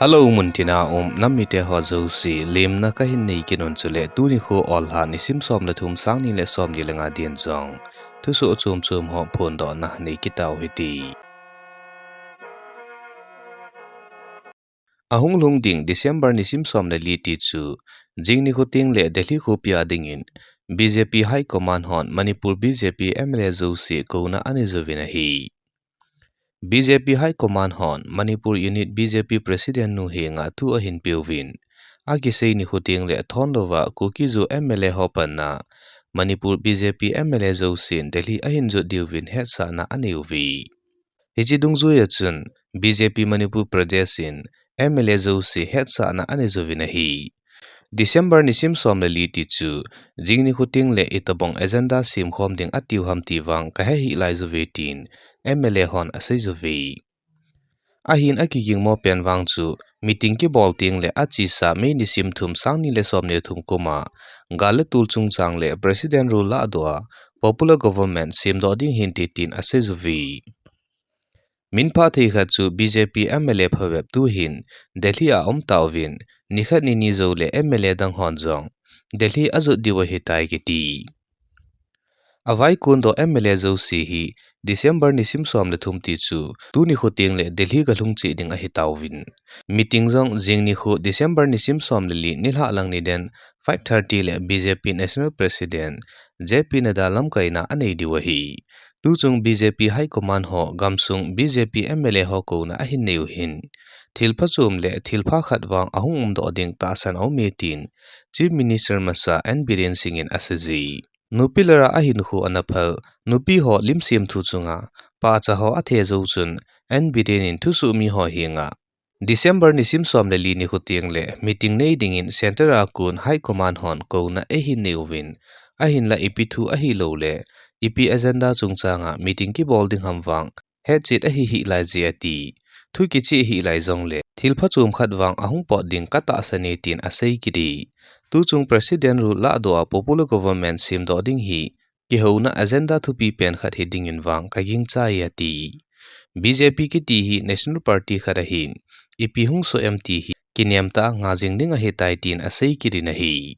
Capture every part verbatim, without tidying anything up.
Hello, muntina um nam mite ho jouse, lemna kahin nei kit un chule tuni kho Olha nisim som le thum, sang ni le som ni le nga din jong thusoh chom chom ho phondohna nei kit tau hite. Ahung lhung ding December nisim som le li ti chu jing nikho teng le Delhi khopi a dingin B J P High Command hon Manipur B J P M L A jouse kouna anei jouvin ahi. B J P High Command hon Manipur Unit B J P President nu henga thu ahin peuvin, akisei nikho teng le thon louva Kuki-Zo M L A ho panna Manipur B J P M L A jousen Delhi ahin jot diuvin hetsahna anei uve. Hiche dungjuia chun B J P Manipur Pradesh in M L A jouse hetsahna anei jouvin ahi. December nisim som le li ti chu jing nikho teng le itobang agenda semkhom ding atiu ham ti vang kahe hih lai jouve tin M L A hon asei jouve. Ahin akigingmo pen vang chu meeting kibol teng le achesa May nisim thum, sang ni le som ni le thum kum a gal le tol chungchang le President rule lahdoh a popular government semdoh ding hinte tin asei jouve. Minpha thei khat chu B J P M L A phabep tuhin Delhi a aum tauvin, nikhat nini jou le M L A dang hon jong Delhi ajot diu ahitai kiti. Avaikon doh M L A jouse hi December nisim som le thum ti chu tuni kho teng le Delhi galhung cheh ding ahitauvin, meeting jong jing nikho December nisim som le li nilhah lang niden five thirty le B J P National President J P Nadda lamkaina anei diu ahi. Tuchung B J P High Command ho gamsung B J P M L A ho kouna ahin nei u hin, thil phachom le thil pha khat vang ahung umdoh ding tahsan aume tin Chief Minister masa N Biren Singh in asei ji. Nupi lal a ahinkho ana phal, nupi ho lim semthu chunga pachat ho athe jou chun N Biren in thusoh mi ho henga December nisim som le li nikho teng le meeting nei dingin Centre a kon High Command hon kouna eihin nei uvin, ahinla ipi thu ahilou le ipi agenda chungchanga meeting kibol ding ham vang hetchet ahi hih lai je ati. Thu kicheh hih lai jongle thil phachom khat vang ahung pot ding katahsan e tin asei kit e. Tuchung President rule lahdoh a popular government semdoh ding hi kihouna agenda thupi pen khat hi dingin vang kagingchai e ati. B J P kiti hi National Party khat ahin, ipi hung soh em ti hi kinem tah a ngah jing ding ahitai tin asei kit in ahi.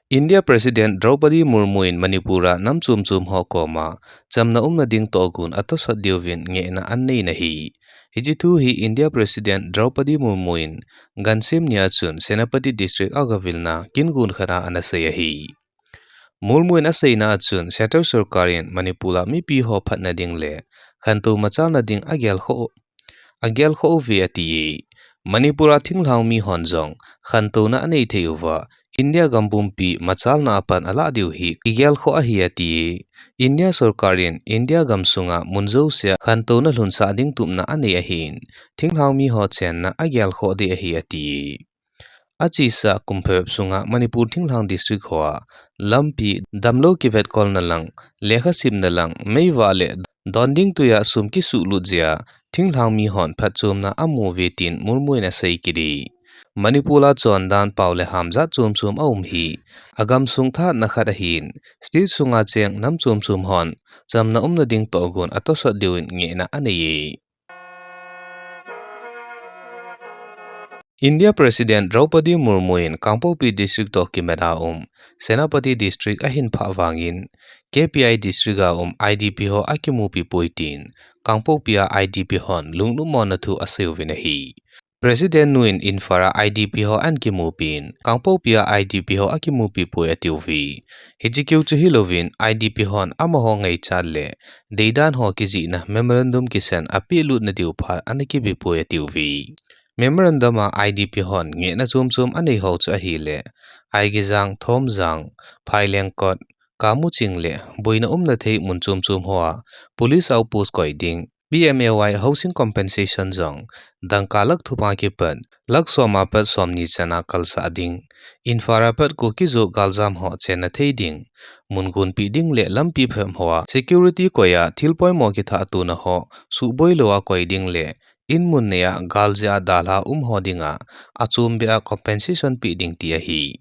India President Draupadi Murmu in Manipur a nam chom chom ho koma chamna umna ding tohgon atosot diuvin ngehna anei in ahi. Hiche thu hi India President Draupadi Murmu in gansim nia chun Senapati District agavilna kin gon khat a anasei ahi. Murmu in aseina a chun Central Sorkar in Manipur a mipi ho phatna ding le khantou machalna ding agelkhoh agelkhoh uve ati e. Manipur a thinglhang mi hon jong khantouna anei thei uva, India gam pumpi machalna a pan alah diu hi kigelkhoh ahi ati e. India Sorkar in India gam sunga mun jousea khantouna lhunsah ding tupna anei ahin, thinglhang mi ho chenna agelkhoh ding ahi ati e. Achesa kum phabep sunga Manipur thinglhang district hoa lampi, damlou kivetkolna lang, lekha simna lang, meivah le don ding tuia sum kisuhlut jeh a thinglhang mi hon phatchomna amu uve tin Murmu in asei kit e. Manipur a chondan pao le ham jat chom chom aum hi agamsung thahatna khat ahin, state sunga cheng nam chom chom hon chamna umna ding tohgon atosot diuvin ngehna anei e. India President Draupadi Murmu in Kangpokpi District toh kimat a um Senapati District ahin phah vangin, K P I District a um I D P ho akimupi poi tin Kangpokpi a I D P hon lungnopmona thu asei uvin ahi. President nu in Imphal a I D P ho ahin kimupi in, Kangpokpi a I D P ho akimupi poi ati uve. Hiche keu chu hilouvin I D P hon amaho ngaichat le deidan ho kijihna memorandum kisan apehlut nadiu phat ana kipe poi ati uve. Memorandum a I D P hon ngehna chom chom anei ho chu ahile, Aigejang, Thomjang, Phailengkot, Kamuching le boina umna thei mun chom chom hoa police outpost koi ding, P M A Y housing compensation jong dangka lakh thum a kipat lakh som a pat somni chan a kalsah ding, Imphal a pat Kuki-Zo galjam ho chenna thei ding, mun gonpeh ding le lampi phabep hoa security koi a thil poimo kithahtona ho suhboi lou a koi ding le in mun nei a gal jeh a dalha um ho dinga achom beh a compensation pe ding ti ahi.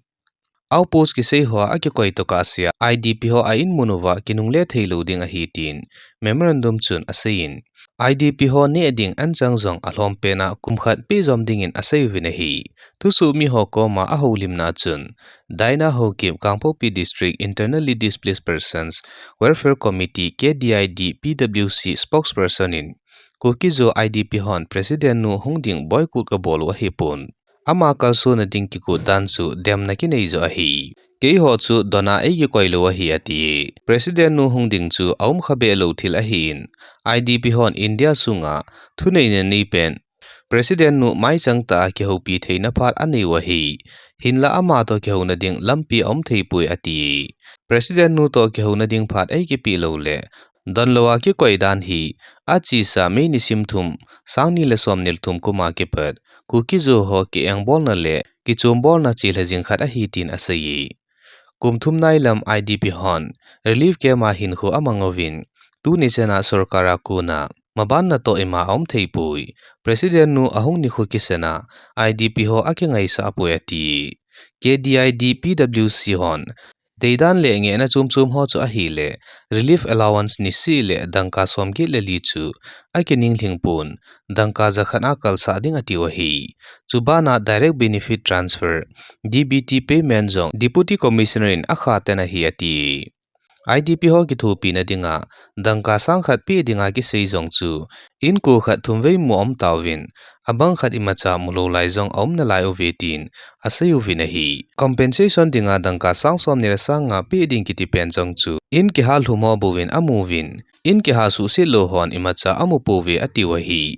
outpost kisei hoa akikoi tokah sea I D P ho a in mun uva kinungle theilou ding ahi tin memorandum chun aseiyin, I D P ho neh ding anchang jong alhom pena kum khat peh jom dingin aseiuvin ahi. Thusoh miho koma ahoulimna chun, Daina Haokip, Kangpokpi District Internally Displaced Persons Welfare Committee, K D I D P W C spokesperson in, Kuki-Zo I D P hon President nu hung ding boycott kabol u ahipon, ama kalsonna ding kigot dan chu demna kinei joh ahi. Keiho chu donna eikikoi lou ahi, ati. President nu hung ding chu aum khabeh lou thil ahin, I D P hon India sunga thuneina neipen President nu maichang tah a kihoupi theina phat anei u ahi. Hinla ama toh kihouna ding lampi aum theipoi, ati. President nu toh kihouna ding phat eikipeh lou le, donlou a kikoi dan hi achesa May nisim thum, sang ni le som ni le thum kum a kipat Kuki-Zo ho ki-engbolna le kichombolna chelha jing khat ahi tin aseiye. Kum thum nailam I D P hon relief camp a hinkho amang uvin, tuni chana sorkar a kona mabanna toh ima aum theipoi. President nu ahung nikho kisana I D P ho akingaisah poi, ati. K D I D P W C hon deidan le ngehna chom chom ho chu ahile relief allowance niseh le dangka somget le li chu akininglhing pon, dangka jakhat a kalsah ding atiu ahi. Chubana direct benefit transfer, D B T payment jong Deputy Commissioner in akha tan ahi, ati. I D P ho kithopina dinga dangka sang khat peh dinga kisei jong chu inko khat thumvei mu aum tauvin, abang khat imacha mulou lai jong aum nalai uve tin aseiuvin ahi. Compensation dinga dangka sang somni le sang nga peh ding kiti pen jong chu in kihallhum ho bouvin amuvin, in kiha suhset lou hon imacha amu pouve, atiu ahi.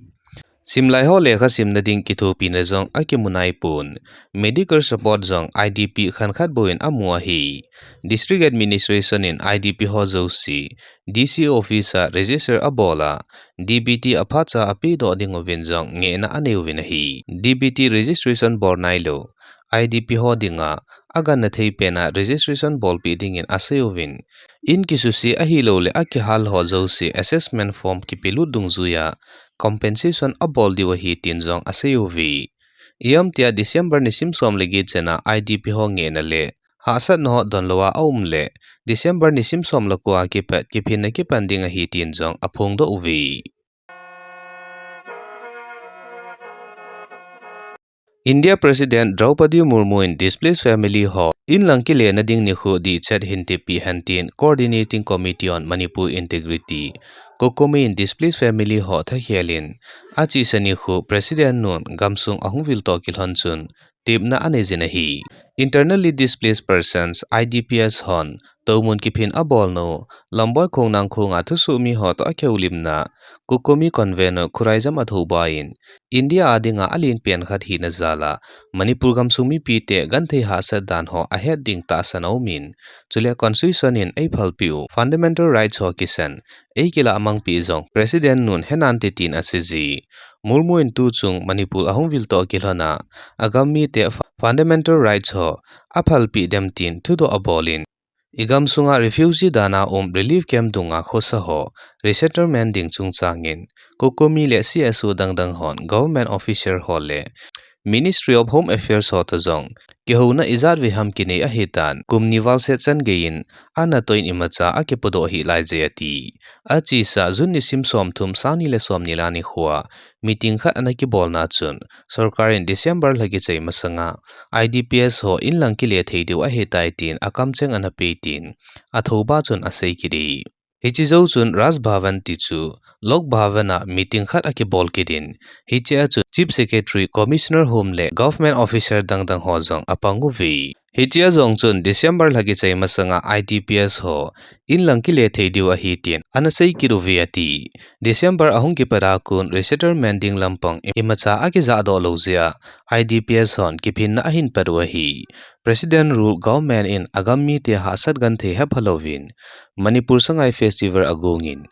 Simlai ho lekha simna ding kithopina jong akimu naipon, medical support jong I D P khankhat bouvin amu ahi. District Administration in I D P ho jouse D C office a register abol a, D B T aphatcha apehdoh ding uvin jong ngehna anei uvin ahi. D B T registration bol nailou I D P ho dinga agangthei pena registration bolpeh dingin aseiuvin, in kisuse ahilou le akihal ho jouse assessment form kipelut dungjuiya compensation abol diu ahi tin jong aseiuve. Ijemtia December nisim som le get chana I D P ho ngehna le hahsatna ho donlou a aum le December nisim som le ko a kipat kiphinna kipan ding ahi tin jong aphongdoh uve. India President Draupadi Murmu in displaced family ho inlang kilena ding nikho dihchet hin tipeh hen tin Coordinating Committee on Manipur Integrity, COCOMI in displaced family ho thakhel in achesa nikho President nun gamsung ahung vil toh kilhon chun tepna anei jin ahi. Internally Displaced Persons, I D Ps hon toumun kiphin abolnau Lamboi Khongnang Khong a thusoh miho toh akihoulimna COCOMI convenor Khuraijam Athouba in India a dinga alenpen khat hina jal a Manipur gamsung mipite genthei hahsat dan ho ahet ding tahsan aumin, chule constitution in eiphalpeh u fundamental rights ho kisan eikilah mangpeh jong President nun henante tin aseije. Murmu in tuchung Manipur ahung vil toh kilhon a agam mite fu-, fundamental rights ho aphalpeh dem tin thudoh abolin, igamsunga refugee dan a um relief camp dunga khosa ho resettlement ding chungchangin COCOMI le C S O dangdang hon government official ho le Ministry of Home Affairs ho toh jong kihouna ijat vei ham kinei ahitan, kum ni valset chan geiyin anatoh in imacha akipodoh hih laije ati. Achesa June nisim somthum, sang ni le somni le nga nikhoa meeting khat ana kibolna chun sorkar in December lha kichai masanga I D Ps ho inlang kile thei diu ahitai tin akamcheng ana pei tin Athouba chun asei kit e. Hiche jou chun Raj Bhavan tichu Lok Bhavan a meeting khat akibol kit in, hichea chu Chief Secretary, Commissioner Home le government officer dangdang ho jong apang uve. Hichea jong chun December lha kichai masanga I D Ps ho inlang kile thei diu ahi tin ana sei kit uve ati. December ahung kipat a kon resettlement ding lampang imacha akijahdoh lou jeh a I D Ps hon kiphinna ahin pat u ahi. President rule government in agam mite hahsat genthei hepha louvin Manipur Sangai Festival agongin,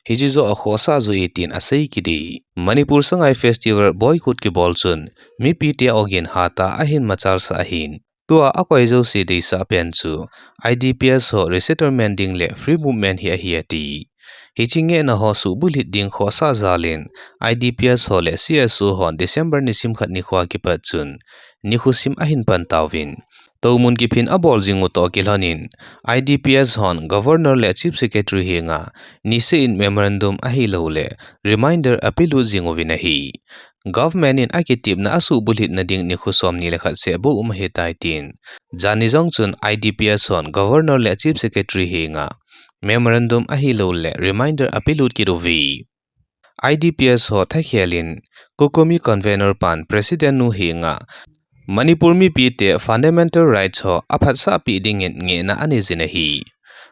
hiche joh akhohsah joh e tin asei kit e. Manipur Sangai Festival boycott kibol chun mipite ogin hatah a ahin machalsah ahin, tua akoi jouse deisah pen chu I D Ps ho resettlement ding le free movement hi ahi ati. Hiche ngehna ho suhbulhit ding khohsah jalin I D Ps ho le C S O hon December nisim khat nikhoa kipat chun nikho sim ahin pan tauvin, Toumun kiphin abol jing u toh kilhonin, I D P S hon Governor le Chief Secretary henga niseh in memorandum ahilouleh reminder apelut jing uvin ahi. Government in akitepna asuh bulhitna ding nikho somni le khat seh bou um ahitai tin, janhi jong chun I D P S hon Governor le Chief Secretary henga memorandum ahilouleh reminder apelut kit uve. I D P S ho thakhel in, COCOMI convener pan President nu henga Manipur mipite fundamental rights ho aphatsahpi dingin ngehna aneijin ahi.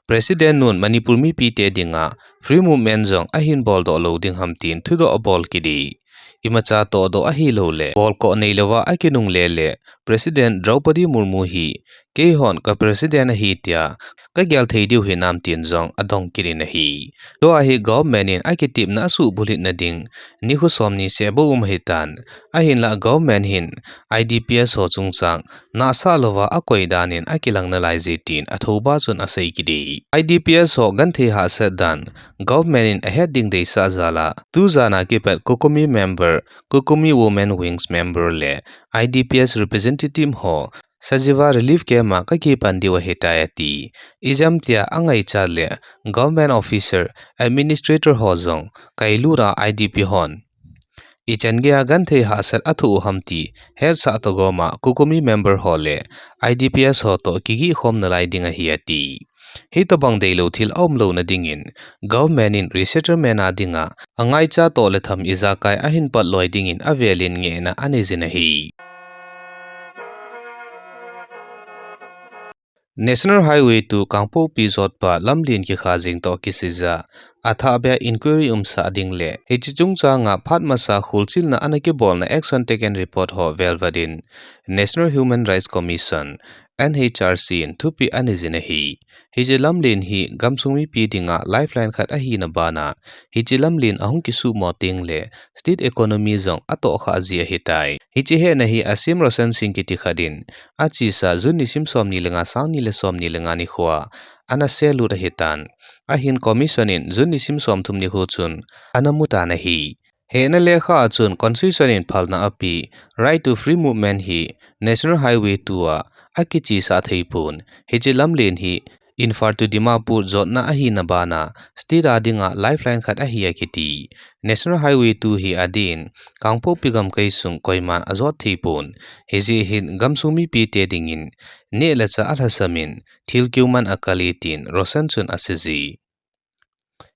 President nun Manipur mipite dinga free movement jong ahin boldoh lou ding ham tin thudoh abol kit e. Imacha tohdoh ahilouleh bolkoh neilouva akinungle le President Draupadi Murmu hi keihon ka President ahi tia kagel thei diu hinam tin jong adong kit in ahi. Tua hi government in akitepna asuh bulhitna ding nikho somni seh bou um ahitan, ahinlah government hin I D P S ho chungchang nahsah louva akoi danin akilang nalai je tin athouba chun asei kit e. I D P S ho genthei hahsat dan government in ahet ding deisah jal a, tujana kipat COCOMI member, COCOMI Women Wings member le I D P S representative ho Sajiwa relief camp a kakipan diu ahitai ati. Ijemtia angaichat le government officer, administrator ho jong kailut a I D P hon ichan geiya genthei hahsat athoh u ham ti hetsah toh gom a COCOMI member ho le I D P S ho toh kigih khom nalai ding ahi ati. Hitobang deilou thil aumlouna dingin government in resettlement a dinga angaichat toh le tham ijakai ahin patloi dingin avelin ngehna aneijin ahi. National Highway two Kangpokpi jotpa lamlen kikha jing toh kisaiya athahbeh a inquiry umsah ding le hiche chungchanga phat masa kholchilna ana kibolna action taken report ho velvet in National Human Rights Commission, N H R C in thupeh aneijin ahi. Hiche lamlen hi gamsung mipi dinga lifeline khat ahina bana hiche lamlen ahung kisuhmo tengle state economy jong atohkhah ji ahitai. Hiche hetna hi Assam Roshan Singh kiti khat in achesa June nisim somni le nga, sangni le somni le nga nikhoa ana sellut ahitan, ahin commission in June nisim somthum nikho chun ana mutan ahi. Hetna lekha a chun constitution in phalna apeh right to free movement hi National Highway two a akichesah theipon, hiche lamlen hi Imphal to Dimapur jotna ahina bana state a dinga lifeline khat ahi akiti. National Highway two hi adeh in Kangpokpi gamkai sung koiman ajot theipon, hijeh hin gamsung mipite dingin neh le chah alhasam in thil kiuman akal e tin Roshan chun aseije.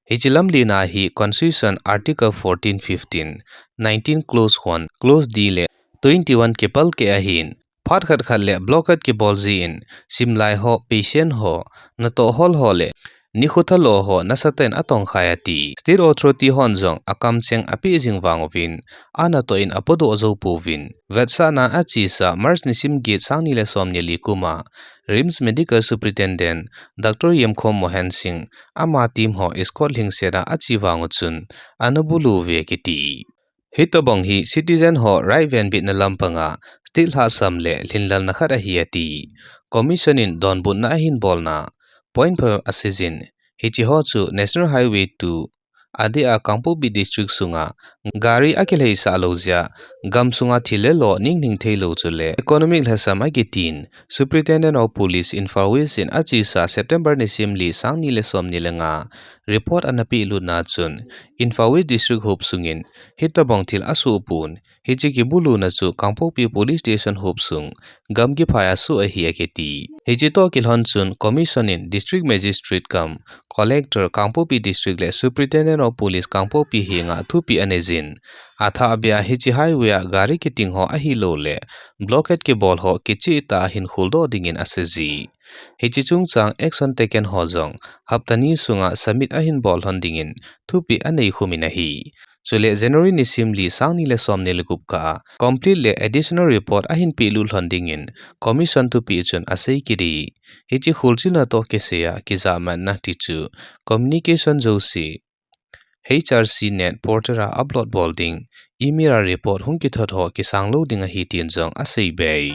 Hiche lamlen a hi Constitution Article fourteen, fifteen, nineteen Clause one, Clause D le twenty-one kipalkeh ahin, phat khat khat le blockade kibol jeh in simlai ho, patient ho, natoh hol ho le nikho thalo ho nasatah in atongkhai ati. State authority hon jong akamcheng apeh jing vang uvin anatoh in apodoh jou pouvin, vetsahnan achesa March nisim get, sangni le somni le li kum a RIMS Medical Superintendent Doctor Yemkhom Mohan Singh ama team ho escort lhingset a ache vang uchun ana bulu uve akiti. Hitobang hi citizen ho right venbitna lampanga state lhahsam le lhinlelna khat ahi ati. Commission in donbutna ahin bolna point phabep aseijin, hiche ho chu National Highway two adeh a Kangpokpi District sunga gari akilheisah lou jeh a gamsunga thil le lo ninghing theilou chule economic lhasam akitin, Superintendent of Police Imphal West in achesa September nisim li, sangni le somni le nga report ana pehlutna chun Imphal West District hop sungin hitobang thil asohpon, hiche kibuluna chu Kangpokpi Police Station hop sung gam kiphai a soh ahi akiti. Hiche toh kilhon chun Commission in District Magistrate cum Collector Kangpokpi District le Superintendent of Police Kangpokpi henga thupeh aneijin, athahbeh a hiche highway a gari kiting ho ahilouleh blockade kibol ho kichehtah a hin kholdoh dingin aseije. Hiche chungchang action taken ho jong hapta ni sunga submit ahin bol lhon dingin thupeh aneikhumin ahi. Chule January nisim li, sangni le somni le gup kah a complete le additional report ahin pehlut lhon dingin Commission thupeh chun asei kit e. Hiche kholchilna toh kisaiya kijahmatna tichu communication jouse H R C net portal a upload bol ding, email a report hung kithot ho kisang lou ding ahi tin jong aseibe e.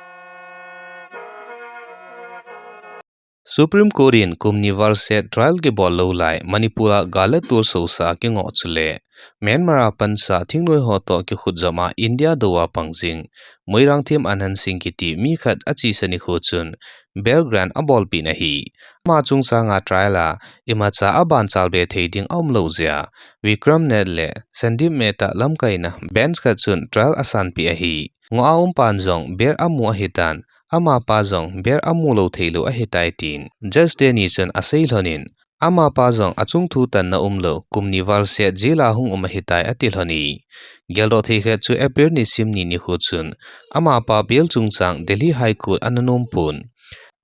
Supreme Court in kum ni val set trial kibol lou lai Manipur a gal le tol sosa kingoh chule Myanmar a pansa thingnoi ho toh kikhut jom a India dou a pang jing Moirangthem Anand Singh kiti mi khat achesa nikho chun bail grant abolpeh in ahi. Ama chungchang a trial a imacha abanchal be thei ding aum lou jeh a Vikram Nath le Sandeep Mehta lamkaina bench khat chun trial asanpeh ahi. Ngoh a um pan jong bail amu ahitan, amapa jong bail amu lou theilou ahitai tin judge teni chun asei lhon in, amapa jong achung thu tanna umlou kum ni val set jail a hung um ahitai ati lhon e. Geldoh thei khat chu April nisim ni nikho chun amapa bail chungchang Delhi High Court ana nom pon,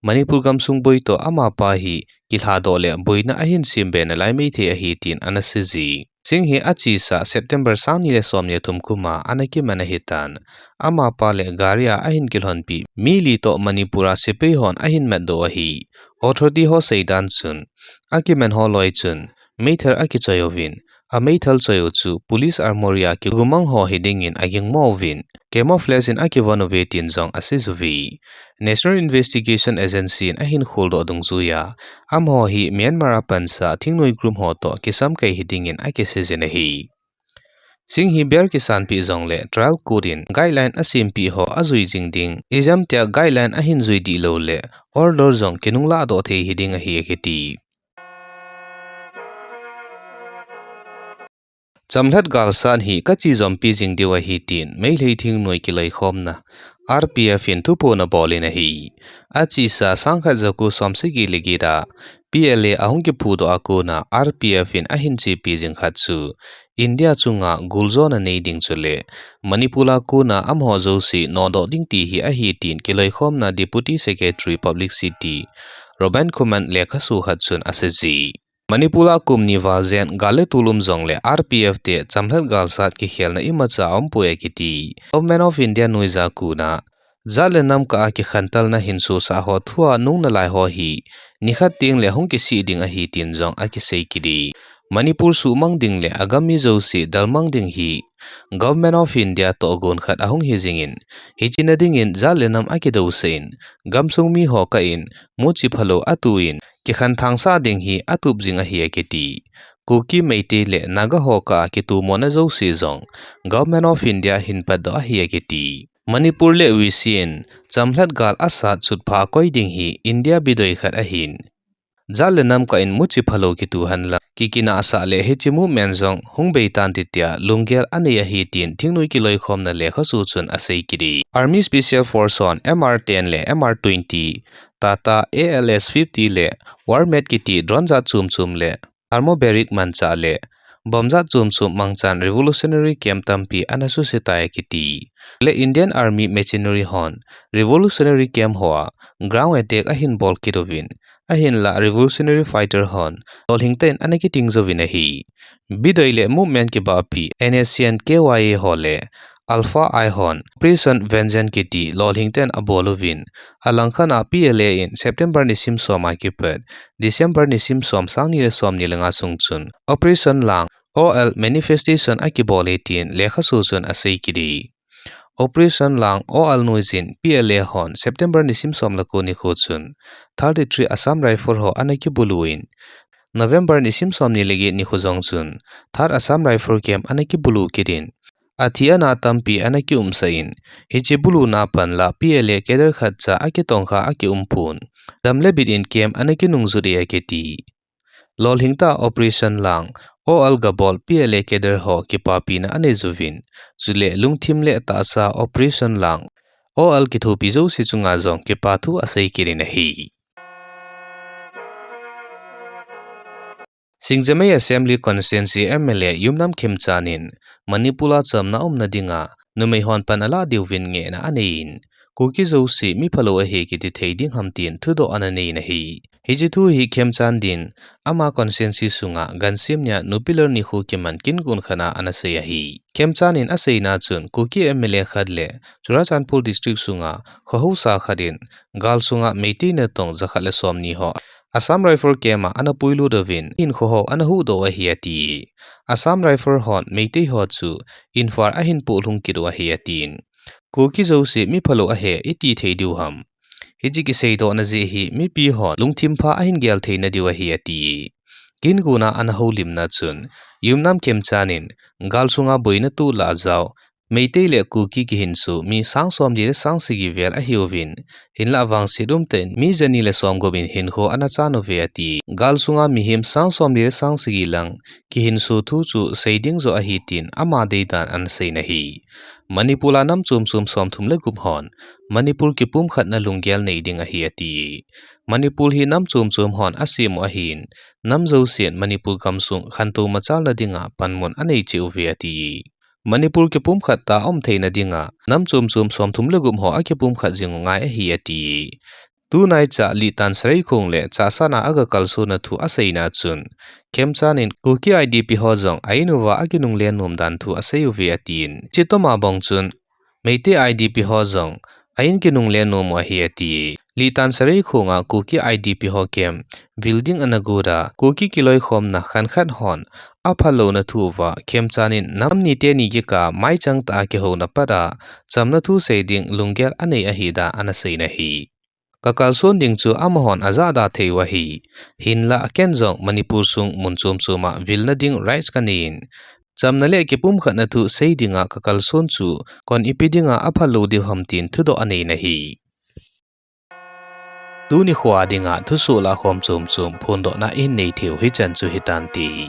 Manipur gamsung boi toh amapa hi kilhadoh le boina ahin sem be nalai maithei ahi tin ana sei ji. Singh hi achesa September sang ni le som ni le thum kum a ana kiman ahitan, amapa le gari a ahin kilhonpeh mi li toh Manipur a sepai hon ahin matdoh ahi. Authority ho seidan chun, akiman ho loi chun meithal akichoi uvin, ameithal choi u chu police armoury a kigumang ho hiding in agingmo uvin, camouflage in akivon uve tin jong asei uve. National Investigation Agency in ahin kholdoh dungjuia, amaho hi Myanmar a pansa thingnoi group ho toh kisamkai hiding in akisei jin ahi. Singh hi bail kisanpeh jongle trial court in guideline asempeh ho ajui jing ding, ijemtia guideline ahin jui dih lou le order jong kinunglahdoh thei hiding ahi akiti. Chamlhat galsat hi kache jompi jing diu ahi tin Meitei thingnoi kiloikhomna R P F in thuphon abol in ahi. Achesa sangkhat jako somsagi le get a P L A ahung kiphudoh a kona R P F in ahin chepi jing khat chu India chunga guljona nei ding chule Manipur a kona amaho jouse nodoh ding ti hi ahi tin kiloikhomna Deputy Secretary Publicity Robin Khuman lekhaso khat chun asei ji. Manipur a kum ni val jen gal le tol um jongle R P F te chamlhat galsat kikhelna imacha aumpoi akiti. Government of India noija kona jat le nam kah a kikhantelna hinsosah ho thua nung nalai ho hi nikhat tengle hung kisih ding ahi tin jong akisei kit e. Manipur suhmang ding le agam mi jouse dalmang ding hi Government of India tohgon khat ahung hi jingin, hiche na dingin jat le nam akidousah in, gamsung mi ho kah in muchi phalou atoh in, kikhanthang sah ding hi atup jing ahi akiti. Kuki, Meitei le Naga ho kah a kitomona jouse jong Government of India hin patdoh ahi akiti. Manipur le V C in chamlhat gal asat chutpha akoi ding hi India bidoi khat ahin, jat le nam kah in muchi phalou kitoh henlang kikinahsah le hiche movement jong hung beitan ti tia lunggel anei ahi tin thingnoi kiloikhomna lekhaso chun asei kit e. Army Special Force hon M R ten le M R twenty, Tata A L S fifty le Warmate kiti drone jat chom chom le thermobaric manchah le bomb jat chom chom mangchan revolutionary camp tampi ana suse tai akiti. Le Indian Army machinery hon revolutionary camp hoa ground attack ahin bol kit uvin, ahinlah revolutionary fighter hon lolhing tah in ana kiting jouvin ahi. Bidoi le movement kibahpi N S C N K Y A ho le Alpha I hon Operation Vengeance kiti lolhing tah in abol uvin, alangkhat a P L A in September nisim som a kipat December nisim som, sang ni le som ni le nga sung chun Operation Lang O L manifestation akibol e tin lekhaso chun asei kit e. Operation Lang O L noijin P L A hon September nisim som le ko nikho chun thirty-three Assam Rifle ho ana kibulu in, November nisim som ni le get nikho jong chun third Assam Rifle camp ana kibulu kit in, athi ana tampi ana kiumsah in, hiche buluna panlah P L A cadre khatcha akitongkha akium pon, dam le bit in camp ana kinungjut e akiti. Lolhing tah Operation Lang O L gabol P L A cadre ho kipapina anei jouvin, chule lungthim le tahsa Operation Lang O L kithopi jouse chunga jong kipa thu asei kit in ahi. Singjamei Assembly Constituency M L A Yumnam Khemchand in Manipur a chamna umna dinga numei hon pan alah diuvin ngehna anei in, Kuki jouse mi phalou ahi kiti thei ding ham tin thudoh ana nei in ahi. Hiche thu hi Khemchand in ama constituency sunga gansim nia nuclear nikho kiman kin kon khat a ana sei ahi. Khemchand in aseina chun Kuki M L A khat le Churachandpur District sunga kho haosa khat in gal sunga Meitei natong jakhat le som ni ho Assam Rifle camp a ana puilut uvin, hinkho ho ana huhdoh u ahi ati. Assam Rifle hon Meitei ho chu Imphal ahin pohlhung kit u ahi atin. Kuki jouse mi phalou ahi iti thei diu ham? Hiche kiseidohna jeh hi mipi hon lungthim pha ahin gel theina diu ahi ati. Kin Gu na ana houlimna chun, Yumnam Khemchand in gal sunga boina toh lah jao, Meitei le Kuki kihinso mi sang somli le sang sagi vel ahiuvin, hinlah vangset umtah in mi jani le somgup in hinkho ana chan uve ati. Gal sunga mihem sang somli le sang sagi lang kihinso thu chu sei ding joh ahi tin ama deidan ana seina ahi. Manipur a nam chom chom somthum le gup hon Manipur kipumkhatna lunggel nei ding ahi ati. Manipur hi nam chom chom hon asem u ahin, nam jousen Manipur gamsung khantou machalna dinga panmun anei cheh uve ati. Manipur kipumkhat tah a um theina dinga nam chom chom somthum le gup ho akipumkhat jing u ngai ahi ati. Tunaicha Litan Sareikhong le Chahsana aga kalsonna thu aseina chun, Khemchand in Kuki I D P ho jong a in uva akinungle nom dan thu asei uve atin. Chutoma bang chun, Meitei I D P ho jong a in kinungle nom u ahi ati. Litan Sareikhong a Kuki I D P ho camp vil ding ana got a, Kuki kiloikhomna khankhat hon aphalouna thu uva, Khemchand in nam ni teni kikah maichang tah a kihouna pat a, chamna thu sei ding lunggel anei ahi dan ana seina ahi. Ka kalson ding chu amahon ajahda thei u ahi. Hinlah ken jong Manipur sung mun chom chom a vilna ding rights kanei in, chamna le kipumkhatna thu sei dinga ka kalson chu kon ipi dinga aphalou diu ham tin thudoh aneina ahi. Tuni khoa dinga thusoh lahkhom chom chom phondohna ihin nei theiu hichan chu hitante.